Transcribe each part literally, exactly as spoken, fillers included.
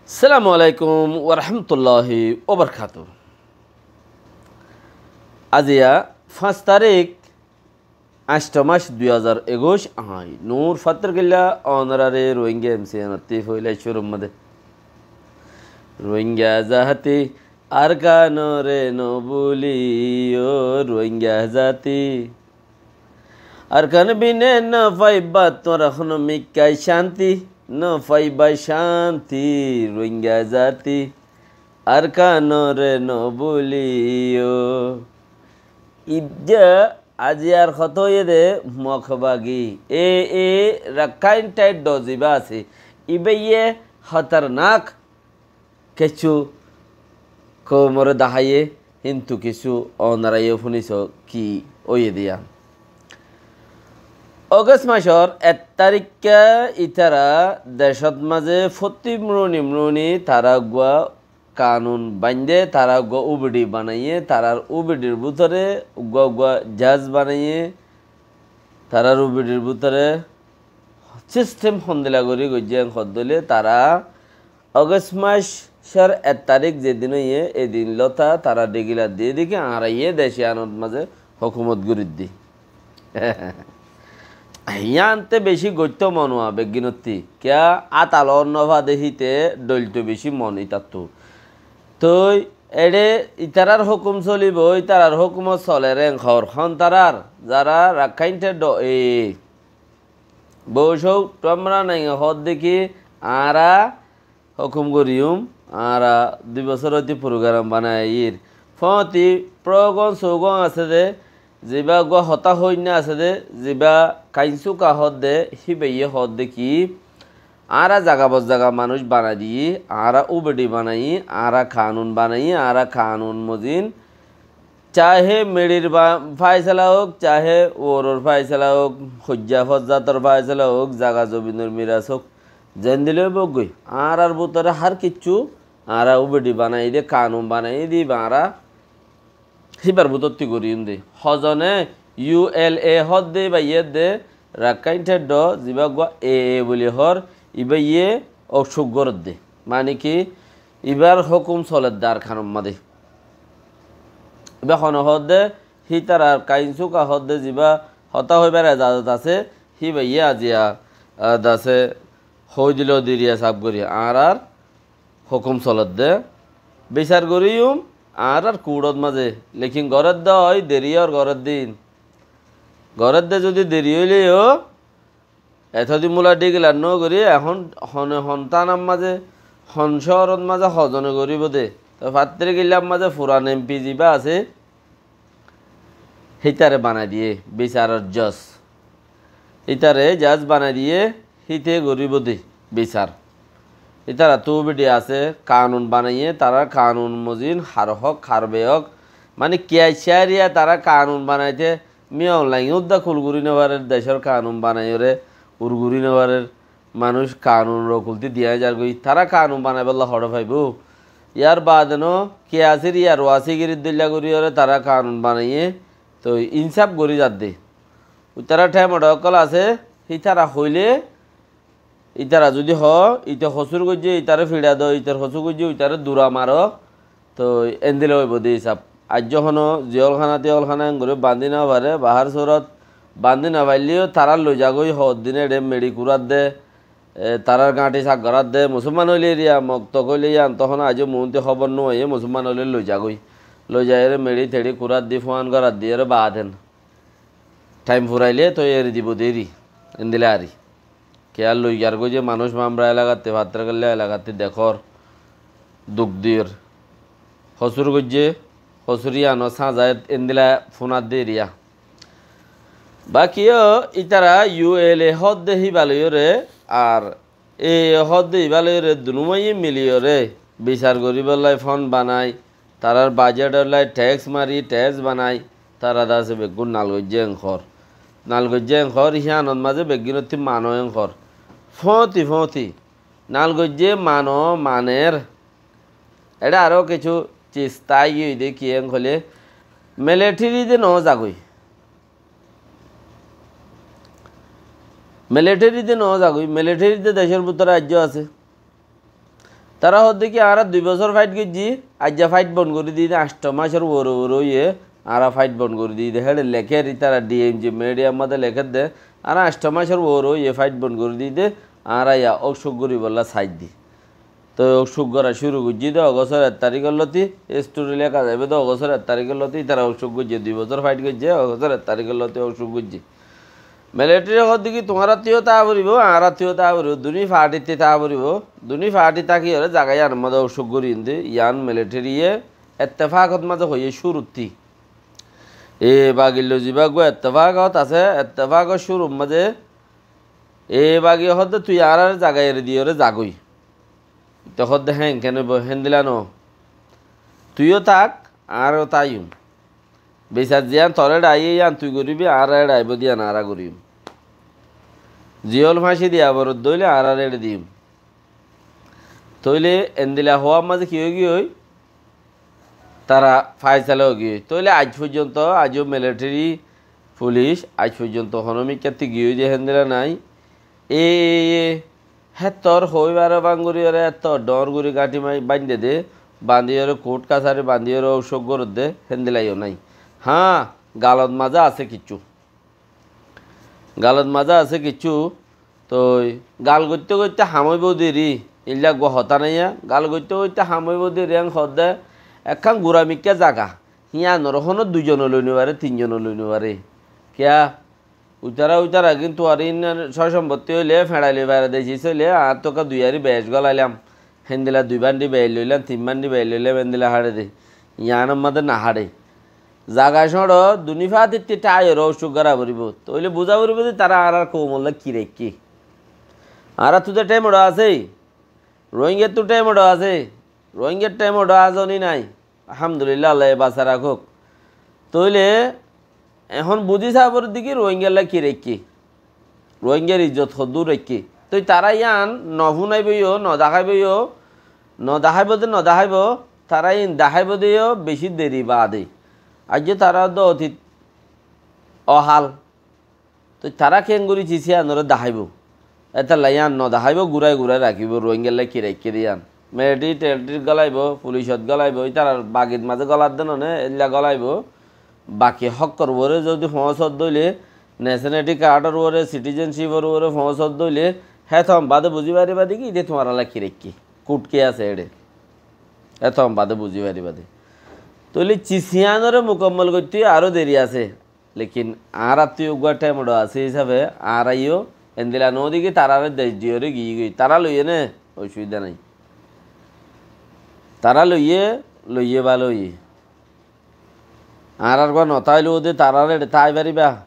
Assalamu alaikum warahmatulláhi wabarakátuhu. Aziya fañs tarík, añcto mac, dui házar ekuic, añí Nur Fattorkilla onorare Rohingya M C N ottú foila cúrur mazé. Rohingya zati Arkanore no búliyo, Rohingya zati. Arkan bine no faiba tuáñra hono mikká cánti, no faiba cánti, Rohingya zati. Arkanore no búliyo. Ibá aziyar hotá óiye de Mokbagi. E, e, Rakkáin Theddho zibá asé, ibáye hótarnak kessú koumoré daháiye, kintu kessú onoraye fúniso ki óiye de yián. Ogos macor ek taríkka ítara decót mazé fottí muruni muruni tará uggúa kanun bainde, tará uggúa ubidi banaiye, tarár ubidir bútore uggúa uggúa jaz banaiye, tarár ubidir bútore sistem hondila gorí goijjé hoddóile tará Ogos macor ek tarík zedin óiye, edin lóta tará dhegilar diyé de ki añára ye dec iánot mazé hókumot goríddi. Yiánte bicí goittó mone beggínottí. Kiyá, átalo no fade híte dhoilto bicí mone ítattú. Toi eçé ítarar hókum solibo, ítarar hókumot soler en hoór. Hon tarár, zará Rakkáin Theddho e. Bócou tuáñra nainge hoódde ki añára hókum goríyum, añára dui bosór óite purugaram banai aiyír. Fóñti prógon sógon asé de, zibá uggúa hotá hoóinna asé de, zibá kainsuka hoódde, híbaye hoódde ki, añára zaga bozzaga manúic banai diyí, añára ubidi banaiyí, añára kanun banaiyí, añára kanun mozin, Cahe meçir ba-, fáisala ók, cahe uoror fáisala ók, hoijja fozzator fáisala ók, zaga zobinor miras ók, zendila óibou goi, añárar bútore hár kiccú añára ubidi banai de, kanun banai de, ba añára híbar bútottí goríyum de. Hozone U L A hoódde, íbaye de Rakkáin Theddho, zibá uggúa A A buli hoór, íbaye ósuk gorédde. Mani ki, íbar hókum soledde Arkanor mazé. Íba hone hoódde, hítarar kainsuka hoódde zibá hotá hoibar ezazot asé, híbaye aziya, a, dase hoóidilo diriya saf gorí. Añárar hókum soledde, bisar goríyum añárar kuçot mazé, lekin gorédde ói deri ór gorédde. Gorédde zodi deri óileyo, Etodin bula dhegilar no gorí, ehón hone hon tánar mazé, hon cóorot mazé hozone goríbo de. Toi Fattorkillar mazé furan M P zibá asé, hítare banai diyé bisaror joj. Hítare jaj banai diyé, híte goríbo de bisar. Ítarattú ubidi asé, kanun banaiyé, tarár kanun mozin, har hók, har beók. Mani kiyá cariya tará kanun banaité, Miya online udda kul gorí no farer, decór kanun banaiyóre ur gorí no farer, manúic kanunor okultí diya zargói, tará kanun banaibólla hoçé faibó? Yar baade no ki asír, yar wasi girir dóilla goríyóre tará kanun banaiyé, toi insáf gorí zadde. Uitará thémodha ókkol asé, hítara hoilé Ítara zudi hoó, ite hosúr goijjé, itaré fiça do, ite hosúr goijjé, itaré dura maro, toi endilla óibo de isab. Aijjó hono ziyólkhana tiyólkhana engori bandí no fare, bahár surot bandí no failleyó, tarár loi zagói hoóddin eçé meçi kurát de, e, tarár gañthi sak gorát de, musúlman óile eriya, moktok óile yián, tohón aijjó muúnti hóbor no aiyé, musúlman óile loi zagói. Loi zaiyóre meçi teçi kurát di, fuán gorát diyóre baad hen. Thaim furailé toi eri dibo deri, endilla ari. Kiyá loi zargói ze manúic Mamra elagattí, Fattarkalla elagattí dekór, duk dir. Hosúr goijjé, hosúr yíano sáñzait endilla funat de eriya. Bákiyó ítara U L A hoódde híba loiyóre, ar E hoódde ibá loiyóre dunúwaye miliyóre bisar goríbollá fon banai, tarár bajeṭollá theks mari, theks banai, tará dase beggún nal goijjé enkór. Nal goijjé enkór, híanot mazé beggúnottí mano enkór. Fóñti fóñti nal goijjé, mano maner. Eçé aró kessú cis tái giyói de, kiyé hoilé militeri de no zagói. Militeri de no zagói, militeri de decór bútore aijjó asé. Tará hoódde ki, añára dui bosór fáit goijjí, aijja fáit bon gorí diyí de, añctho mácor uore uore óiye añára fáit bon gorí diyí de. Héçe lekér ítara D M G media mazé lekér de, añára añctho mácor uore óiye fáit bon gorí diyí de, añára ya óuk cúk goríbolla saiddi. Toi óuk cúk gorá cúru goijjí de Ogostór ek taríkor lóti, stori leká zaibó de Ogostór ek taríkor lóti, ítara óuk cúk goijjé, dui bosór fáit goijjé, Ogostór ek taríkor lóti óuk cúk goijjé. Militeri hoódde ki, tuáñrattú yó táa foribó, añárattú yó táa foribó, duní faáthitté táa foribó, duní faáthi tákiyóre zaga yíanor mazé óuk cúk gorí diyí de, yían militeri ye ettefakot mazé hoiyé cúruttí. E bagir loi zibá uggúa ettefakot asé, ettefakor cúrur mazé e bagi hoódde tui añáráre zaga eri diyóre zagói. Te hoódde hé, enkén óibo, héndilla noó. Tui yó ták, añára yó táiyum. Bisar ziyán tor éçe aiyé yían tui goríbi, añára éçe aibó de yían añára goríyum. Ziyól fáñci diya foredde óile añára éçe diyum. Tóile endilla hoóar mazé ki óigiyoi? Tará faisala óigiyoi. Tóile aij foijjonto, aijjó militeri, fulic, aij foijjonto honó mikkátti giyói de héndilla nái. E, e, e, héttor hoóibaré báñgoriyóre héttor dhoóñr gorí gáñthi mai-, báñdde de, bañdiyóre kuth kasari bañdiyóre óuk cúk gorédde, héndilla yó nái. Hañ, galot mazé asé kiccú. Galot mazé asé kiccú, toi gal goitté goitté ham óibo deri, eilla uggúa hotá naiya, gal goitté goitté ham óibo deri en hoódde, ekkán gura mikká zaga, híanor honó dui zone loi nofaré, tin zone loi nofaré. Kiyá? Uitará, uitará kintu ar innan sócombottí óile, feñçai loi faredde sis óile, añáttu ekká dui ari bec gólailam. Héndilla dui bandi beil loilam, tin bandi beil loilam, héndilla háçe de. Yián ammáde naháçe. Zaga cóñço, duní fátittí tháiyoré ócuk gorá foribóu. Tóile buzá foribóu de tará añárar koumolla ki raikké. Añáráttu de thémoço asé. Rohingáttu thémoço asé. Rohingár thémoço asé né nái. Alhamdulillah, Allaye basai rakók. Tóile ehón buzí saá foribóu de ki Rohingálla ki raikké. Rohingár izzot hoddúr raikké. Toi tará yián nofúnaibou yó, nodaháibou yó, nodaháibou de nodaháibou, tará iín daháibou de yó bicí deri baade. Aijjó tará de otit ohál. Toi tará keéngorí cis yiánoré daháibou. Étalla yián nodaháibou, gúrai gúrai rakíbou, Rohingálla ki raikké de yián. Militari-telitari golaibou, fulicot golaibou, ítarar bagit mazé golar de noné, éilla golaibou. Baki hókkor uore zodi foóñsodde óile, nesenaliti kaádor uore, sitizencipor uore foóñsodde óile, hétombade buzí faribá de ki, íte tuáñralla ki raikké, kút ki asé éçe. Hétombade buzí faribá de. Tóile cis yiánoré mukammol goitté aró deri asé. Lekin añáráttu eggúa thémoço asé hísafe añára yó endilla noó de ki taráre dec diyóre giyí goi. Tará loiyé né, ocubida nái. Tará loiyé, loiyé bála óiye. Añárar gúa notáileó de taráre eçe tái faribá.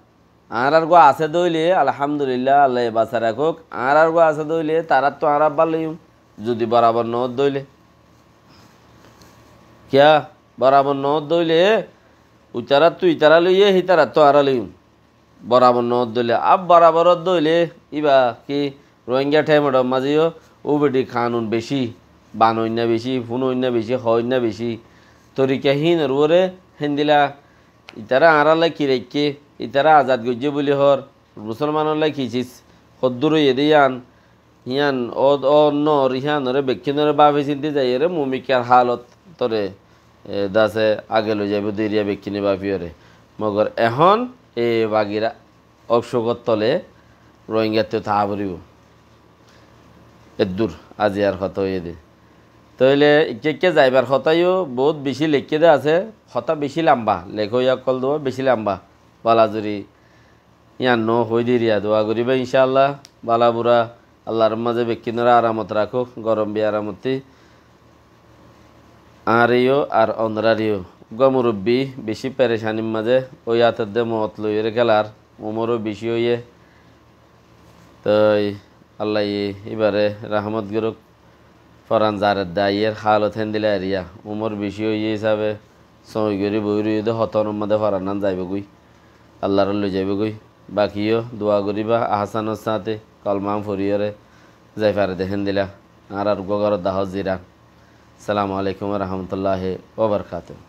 Añárar gúa asé de óile, alhamdulillah, Allaye basai rakók. Añárar gúa asé de óile, taráttu añára bála óiyum. Zodi borabor noódde óile. Kiyá? Borabor noódde óile, uitaráttu itará loiyé, hítaráttu añára loiyum. Borabor noódde óile, ab borabor ódde óile, íba ki Rohingá thémoçor mazé yó ubedi kanun bicí, banoinna bicí, fúnoinna bicí, hoóinna bicí. Torika hínor uore héndilla, itará añárálla ki raikké, itará azad goijjé buli hoór, musolmanolla ki cis, hoddúr óiye de yián, Hían ód ónno or híanoré bekkúnoré báfi sinti zaiyóre mumikkar hálot toré, e, dase age loi zaibóu de eriya bekkúne báfiyóre. Mogor ehón e bagira ókcukór tole Rohingáttú táa foribóu. Eddúr aziyar hotá óiye de. Tóile ikká ikká zaibar hotá yó boóut bicí leikké de asé, hotá bicí lamba, lekóiya ókkol dua bicí lamba. Bala zuri Yían noó hoói diriya dua goríba incálla. Bála bura Allar mazé bekkúnoré aramot rakók, gorom biaramottí. Añáre yó ar onoráre yó. Uggúa murubbi bicí perecanir mazé, ói átedde moot loiyóre kélar, umórou bicí óiye. Toi Allaye íbaré rahmot gorók. Foran zaredde aiyér hálot héndilla eriya. Umór bicí óiye hísabe soñi gorí boói roiyé dé, hotónor mazé forannán zaibógoi. Allaré loi zaibógoi. Baki yó dua goríba, ahásánor sáñte kolmán foriyóre zai fare dé héndilla. Añárar uggúa górot dahó ziran. Assalamu alaikum wa rahmatullahi wa barakatuhu.